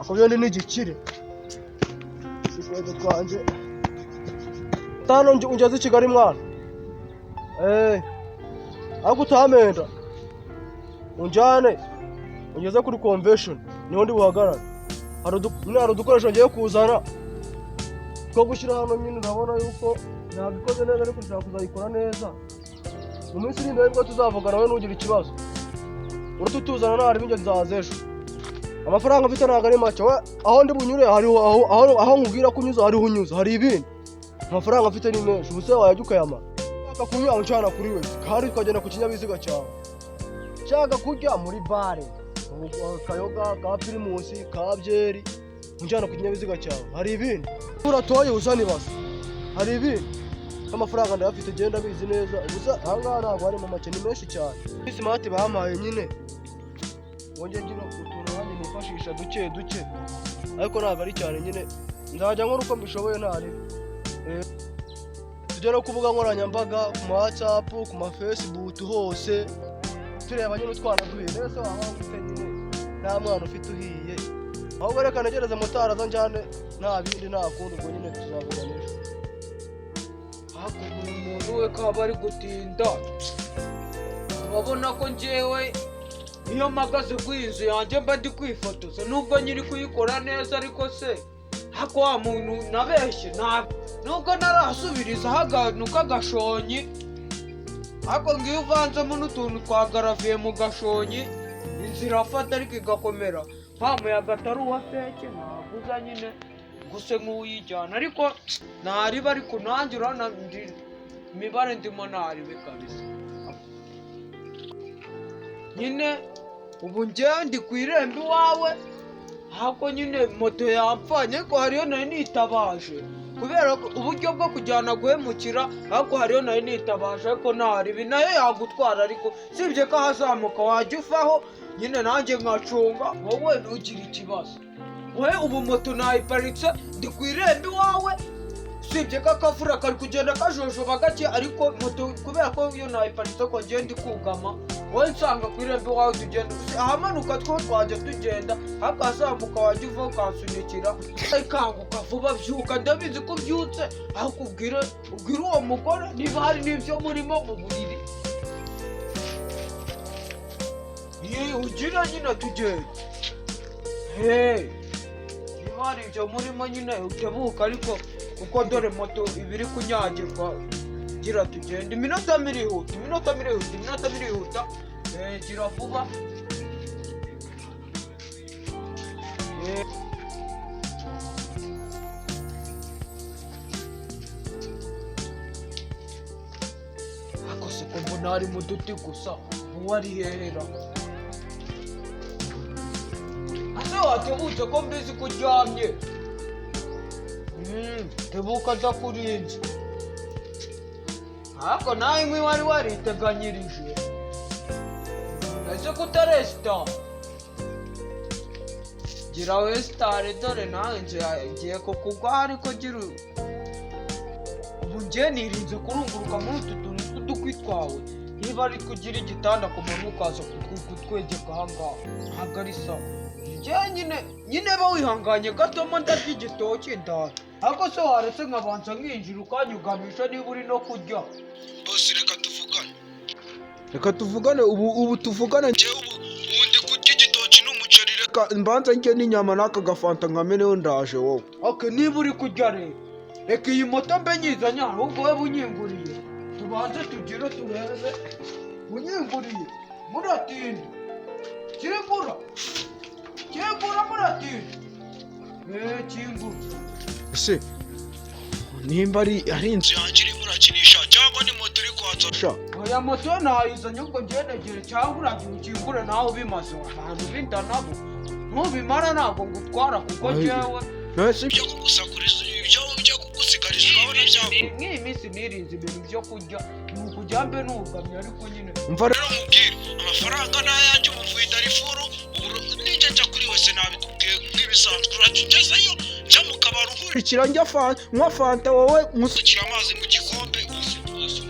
Ako byo ni igikire. Sikweto twanje. Tano ungeze i Kigali mwana. Eh. Ariko utamenda. Unjyane. Ungeze kuri convention. Niho ndi buhagarare. Hari udukoresho ngiye kuzana two gushyira hano nyine, urabona yuko ntabikoze neza ariko nshobora kuzayikora neza. Mu minsi iri imbere nibwo tuzavugana, wowe ntugire ikibazo. Uratutuzana nta ibindi, nzaza ejo. Amafaranga mfite ntabwo ari make. We aho ndi bunyure hariho aho nkubwira ko unyuze hariho unyuze hari ibindi. Amafaranga mfite ni menshi, ubuse wayajya ukayamara. Nshaka kunywa uncana kuri we kandi tukagenda ku kinyabiziga cyawe. Nshaka kurya muri bare akayoga ka Primus ka byeri, unjyana ku kinyabiziga cyawe hari ibindi. Uratoye uzana ibase hari ibindi. Amafaranga ndayafite, genda abizi neza. Gusa aha ngaha ntabwo harimo make, ni menshi cyane. Smart bampaye nyine wongeye ngira utuntu nanjye nifashisha duke duke, ariko ntabwo ari cyane nyine, nzajya nkora uko mbishoboye ntaribi. Tujya no ku mbuga nkoranyambaga, ku ma WhatsApp, ku ma Facebook hose, tureba nyine utwana duhiye. Mbese waba ufite nyine nta mwana ufite uhiye, ahubwo reka ntegereze motari aza njyane, nta bindi nta kundi, ubwo nyine tuzavugana ejo. Ariko buri muntu we kaba ari gutinda, urabona ko njyewe iyo mpagaze kuri iyi nzu yanjye mba ndi kwifotoza nubwo nyiri kuyikora neza, ariko se ariko wa muntu nabeshye ntabwo nubwo narasubirizaho akantu k'agashonyi, ariko ngiyo uvanzemo n'utuntu twa garaviye mu gashonyi inzu irafata ariko igakomera. Nta muyaga atari uwa feke ntabwo uza nyine gusa nk'uwuyijyana, ariko ntariba, ariko nanjye urabona imibare ndimo ntaribe kabisa nyine. Ubu njyewe ndi ku irembo iwawe, ahubwo nyine moto yampfanye, ariko hariyo nari nitabaje kubera ko uburyo bwo kujyana guhemukira, ariko hariyo nari nitabaje, ariko ntaribi nayo yagutwara, ariko sibye ko ahazamuka wajya uvaho nyine nanjye nkacunga wowe ntugire ikibazo. Wowe ubu moto nayiparitse ndi ku irembo iwawe, usibye ko akavura kari kugenda kajojoba gake, ariko moto kubera ko iyo nayiparitse ko ngiye ndi kugama, wowe nsanga ku irembo iwawe tugenda ahamanuka two twajya tugenda, ariko ahazamuka wajya uvaho ukansunikira. Ikanguka vuba, byuka, ndabizi ko ubyutse, aho kubwira ubwira uwo mugore niba hari n'ibyo murimo mu buriri. Ye, ugira nyine tugenda. Hey, niba hari ibyo murimo nyine utebuka, ariko kuko dore moto iba iri kunyagirwa, gira tugenda, iminota mirihuta, iminota mirihuta, iminota mirihuta. Gira vuba. Ariko se ko mbona harimo uduti gusa, ubu ari hehera ase watebutse ko mbizi ko uryamye? Tebuka ndakurinze, ariko nawe inkwi wari wariteganyirije, ese ko utaresita? Gira wesitare, dore nawe inzu ngiye kukugwa, ariko gira ubu njye nirinze kurunguruka muri utu tuntu tw'udukwi twawe, niba ari kugira igitanda ku manywa ukaza kutwegeka aha ngaha ntabwo ari sawa. Njye nyine nyine ba wihanganye gato mo ndarya igitoki ndara, ariko se waretse nkabanza nkinjira ukanyugamisha niba uri no kurya. Bose reka tuvugane. Reka tuvugane ubu tuvugane. Njyewe ubu ndi kurya igitoki n'umuceri, reka Reka mbanza njye n'inyama n'aka gafanta nkameneho, ndaje wowe. Okay, niba uri kurya rero reka iyi moto mbe nyizanye, ahubwo wowe unyinguriye tubanze tugire turebe, unyinguriye muratinda, kingura kingura muratinda, kingura. Ese nimba ari inzu inzu yanjye irimo urakinisha cyangwa ni moto iri kwatsa? sha? Oya, moto nayizanye ubwo ngendegere, cyangwa uragira ukingure nawe ubimaze, abantu b'inda nabo ntubimara ntabwo ngutwara kuko Ay. njyewe None se Ibyo kugusakuriza, ibyo kugusigariza urabona. Ndabona byawe. Nk'iyi minsi nirinze ibintu byo kurya, ni ukujya mbe nugamye, ariko nyine Umva. Rero nkubwire, amafaranga ni ayanjye. Ubu mvuye i Darifuru, ubu nijya njya kuri wese nabikubwiye nk'ibisanzwe. Urajya ugezeyo, njya mu kabari uhurira Kurikira, njya fanta, nywa fanta, wowe usukira amazi mu gikombe bose bose.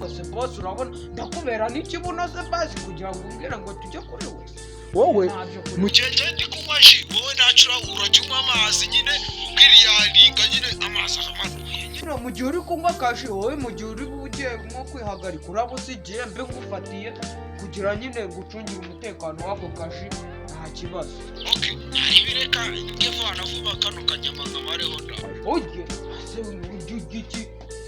Bose bose, urabona ndakubera n'ikibuno se basi kugira ngo umbwire ngo tujye kuri wese? Wowe Ntabyo kuri mu Gihe njye ndi kunywa ji, wowe ntacyo, urajya unywa amazi nyine, ubwiriyaringa nyine amazi akamanuka. Nyine mu gihe uri kunywa kashi, wowe mu gihe uri ugiye nko kwihagarika, uraba usigiye mbe ngufatiye kugira nyine gucungira umutekano w'ako kashi, nta kibazo. Okay, hari ibireka njye vana vuba kano kanyama nkamareho nda. Ujye ese urya urya iki?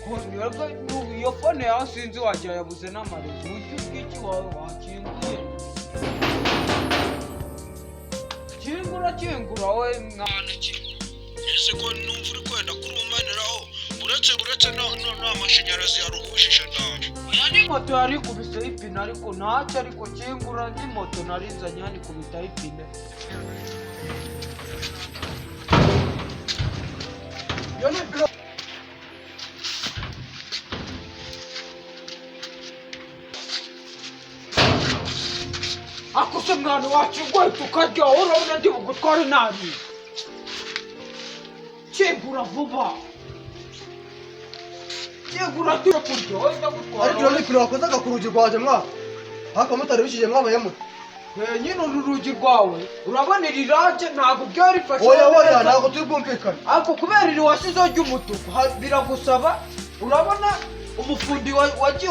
Ko nibwo iyo phone yawe sinzi wagira yabuze n'amarezo. Urya urya iki wawe wakinguye? Kingura, kingura wowe mwana. Mwana ki, ese ko numva uri kwenda kurumaniraho? Uretse n'amashanyarazi yaruhushije, ndaje. Oya, ni moto yari ikubiseho ipine, ariko ntacyo, ariko kingura, ni moto narizanye hano ikubitaho ipine. Iyo ni biro. Ako se mwana wakinguye tukarya? Urabona ndi bugutware nabi. Kingura vuba, kingura tujye kurya, wowe ndagutwara. Ariko iyo ni ipine wakozaga ku rugi rwanjye mwa, ariko mutarabishije mwabaye mute? Eh, nyine uru rugi rwawe urabona iri range ntabwo byari rifashe Oya oya. neza. Ntabwo turi bwumvikane. Ariko kubera iri wasizeho ry'umutuku, biragusaba, urabona umufundi wagiye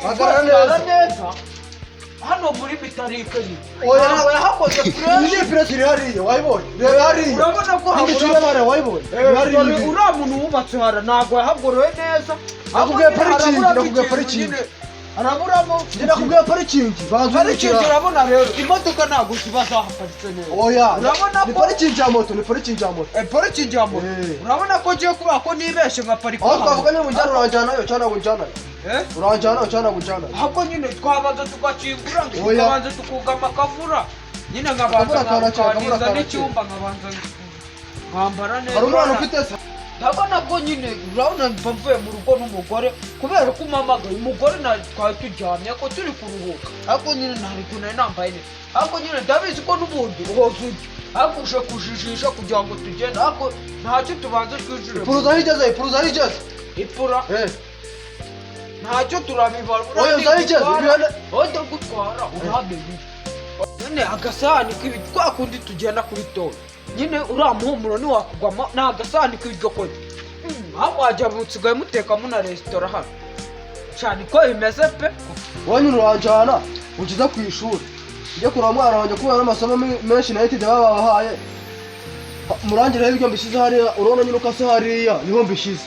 Hagarara ukurasirara neza. neza hano muri mitarike nyine Oya. ntabwo yahakoze Iyi fresh. ni ipine ziri hariya, wayibonye? Reba hariya. Urabona ko N'igicuma habura hariya, wayibonye? Eh, Ni hariya dore ibi. uriya muntu wubatse hara ntabwo yahagoroye neza. Nakubwiye Ahubwo nyine parikingi, haraburamo nakubwiye ikintu parikingi. nyine, haraburamo. Njye nakubwiye parikingi, banza parikingi. unyukira. Urabona rero imodoka ntabwo ziba zahaparitse neza. Oya. Urabona Ni ko parikingi ya moto, ni parikingi ya moto. Eh, parikingi ya moto. Eh. Urabona ko ngiye kubera ko nibeshye nkaparika Aho hano. twavuga niba unjyana, uranjyanayo cyangwa ntabwo unjyanayo? Eh? Uranjyanayo cyangwa ntabwo unjyanayo? Ahubwo nyine twabanza tugakingura, Oya. tukabanza tukugama akavura nyine, nkabanza Akavura karakeye, akavura nkaniza karakeye. n'icyumba, nkabanza nkambara neza. Hari umwana ufite se? Ndabona ko nyine urabona mba mvuye mu rugo n'umugore, kubera ko umpamagaye umugore na twari turyamye ko turi kuruhuka, ariko nyine ntari nari nambaye neza, ariko nyine ndabizi ko n'ubundi uhoza ujya, ariko uje kujijisha kugira ngo tugende, ariko ntacyo, tubanze twinjire. Ipuruza aho igeze, ipuruza aho igeze. Ipura? Eh. Ntacyo, turabibara. Oya, uzaho igeze, Oya, ndagutwara uramenye nyine agasahani k'ibi twa kundi tugenda kuri tora nyine, uriya muhumuro ntiwakugwamo, ni agasahani k'ibiryo kose. Aho wajya musigaye mutekamo na resitora hano cyane ko bimeze pe. Wowe nyine uranjyana ugeze ku ishuri, njye kureba umwana wanjye kubera n'amasomo menshi na etide baba babahaye. Murangireho ibiryo mbishyize hariya, urabona nyine ukase hariya niho mbishyize.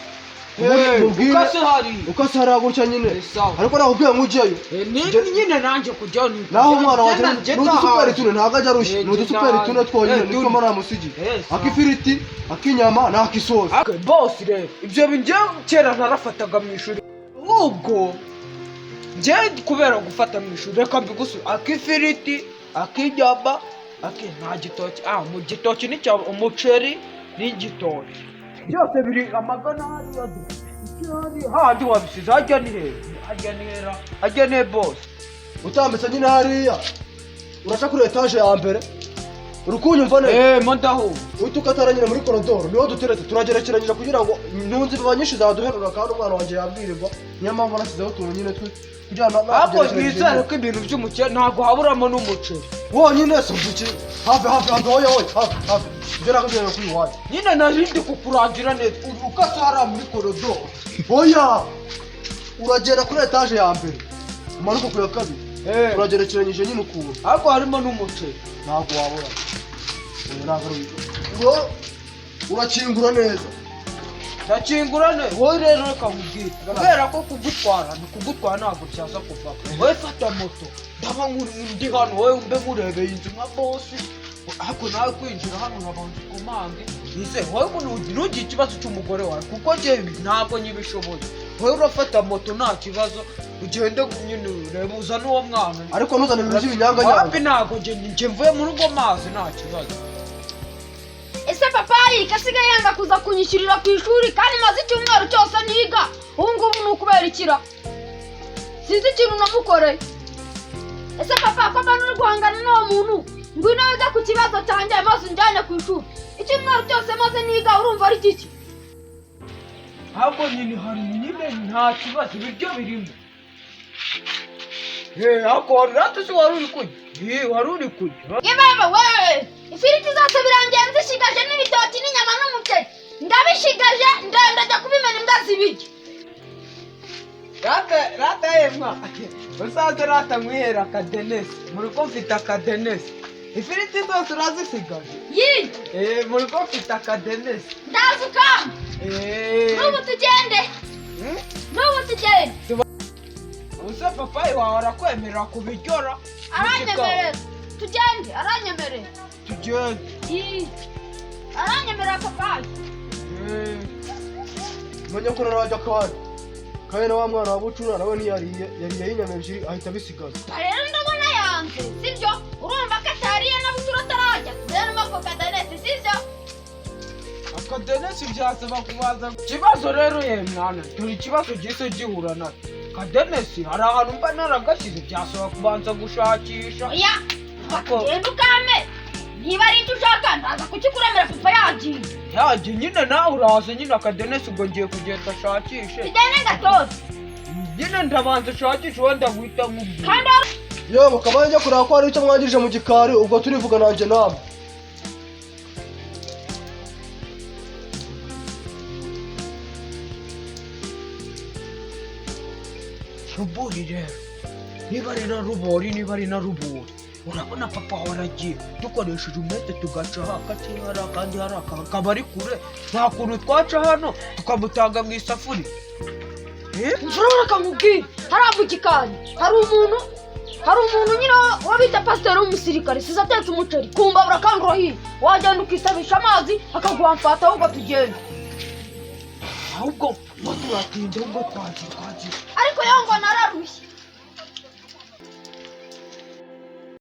Mubwire ukase hariya. Ukase hariya gutya nyine. Eh, sawa. Ariko nakubwiye ngo ujyeyo. Eh, nyine nanjye kujyayo ni Naho umwana wanjye njye ni udusuperi tune, ntabwo ajya arushye. Eh, Ni udusuperi njye tune twonyine. Eh, Nitwo tune. mba namusigiye. Eh, sawa. Ak'ifiriti, ak'inyama n'ak'isosi. Okay, boss, rero ibyo binjye kera narafataga mu ishuri, ahubwo njye kubera gufata mu ishuri, reka mbigusu ak'ifiriti, ak'inyama, aki nta gitoki, ah, mu gitoki ni cya umuceri n'igitoki byose biri amagana hariya handi handi wabisize. Hajya ni hera, hajya ni hera, hajya ni he boss? Utambitse nyine hariya, uraca kuri etaje ya mbere, uri kunyumva neza? Eh, mo ndahumva. Uhita ukatara nyine muri korodoro, niho duteretse, turagerekeranyije kugira ngo ntunze ibiba nyinshi zaduherura, kandi umwana wanjye yabwirirwa, niyo mpamvu nasizeho utuntu nyine twe kugira ngo Ahubwo nizere ko ibintu by'umukene ntabwo haburamo n'umuceri. Wonyine si uduki, have have have, oya oya, have have, ibyo nakubwiye kuri iwanyu. Nyine nari ndi kukurangira neza ukase hariya muri korodoro. Oya, uragera kuri etaje ya mbere, umanuka ku ya kabiri, turagerekeranyije nyine ukuntu. Ariko harimo n'umuceri. Ntabwo wabura. Oya, ntabwo ari uburyo. Urakingura neza. Ndakingura ne wowe rero reka nkubwire, kubera ko kugutwara ni kugutwara ntabwo byaza kuva. Wowe fata moto, ndaba ndi hano, wowe mbe nkurebeye inzu nka bosi, ariko nawe kwinjira hano urabanza ukumange nize wowe ntugire ikibazo cy'umugore wawe, kuko njye ntabwo nyibishoboye. Wowe urafata moto nta kibazo, ugende nyine urebe uzane uwo mwana. Ariko ntuzane ibintu by'ibinyanganyanga. Wapi, ntabwo njye mvuye mu rugo mazi, nta kibazo. Ese papayi kasigaye yanga kuza kunyishyurira ku ishuri kandi maze icyumweru cyose niga, ubu ngubu ni ukubera ikira, sinzi ikintu namukoreye. Ese papa, ko mbona uri guhangana n'uwo muntu, ngwino wige ku kibazo cyanjye maze unjyane ku ishuri. Icyumweru cyose maze niga, urumva ari kiki? Ahubwo nyine hari nyine nta kibazo, ibiryo birimo. Ariko wari rata se, wari uri kurya? Wari uri kurya? Yebaba we, ifiriti zose birangiye nzishigaje, n'ibitoki n'inyama n'umuceri ndabishigaje, ndajya kubimena imbwa zibirya. Rata rata yemwa, usaze rata nkwihera akadenesi muri ko mfite akadenesi. Ifiriti zose urazisigaje? Yi. Muri ko mfite akadenesi. Ndaza ukamba. N'ubu tugende. N'ubu tugende. Ubuse papayi wawe arakwemerera kubiryora? Aranyemerera, tugende, aranyemerera. Tugende. Yi, aranyemerera papayi. Menye ko narajya kandi kandi na wa mwana wa Bucura nawe ntiyariye, yariye y'inyama ebyiri ahita abisigaza. Rero ndabona yanze, sibyo? Urumva ko atariye, na Bucura atarajya, rero ako kadenesi, sibyo? Akadenesi byasaba kubanza ikibazo rero ye mwana, dore ikibazo gise gihura nacyo. Kadenesi hari ahantu mba naragashyize, byasaba kubanza gushakisha. Oya. Genda ukame, niba ari icyo ushaka ndaza kukikuremera papa yagiye. Yagiye nyine, nawe uraza nyine akadenesi, ubwo ngiye kugenda ashakishe. Tugende gatoza. Nyine ndabanza ushakishe, wenda guhita nkubwira. Kandi Yewe, mukaba njya kureba ko hari icyo mwangirije mu gikari, ubwo turivuga nanjye namwe. Rubori rero, niba ari na rubori, niba ari na rubori, urabona papa wawe aragiye, dukoresheje umwete tugaca hagati hariya, kandi hari akaba ari kure, nta kuntu twaca hano tukamutanga mu isafuriya? Mfura, reka nkubwire, hariya mu gikari hari umuntu nyine wo bita pasiteri w'umusirikare, size atetse umuceri ku mbabura kandi urahiye, wagenda ukisabisha amazi akaguha mfata. Ahubwo tugende. Ahubwo ngo turatinda, ahubwo twagiye. Ariko yo ngo nararushye.